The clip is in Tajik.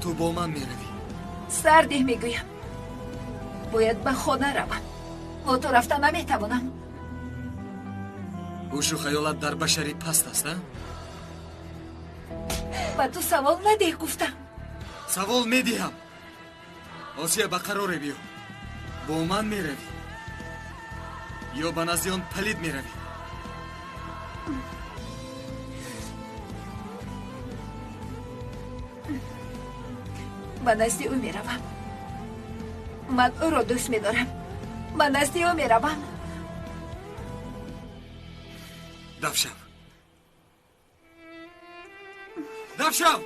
Ту бо ман меравӣ. Сардеҳ мегӯям. Бояд ба хона равам. Бо ту рафта наметавонам. Ҳушу хаёлат дар башарӣ паст аст, а? Ба ту савол надеҳ гуфтам. Савол медиҳам. Осия, ба қароре биё. Бо ман меравӣ ё ба назди он палид меравӣ? Ба назди ӯ меравам. Ман ӯро дӯст медорам. Ба назди ӯ меравам. Дафшав. Дафшав!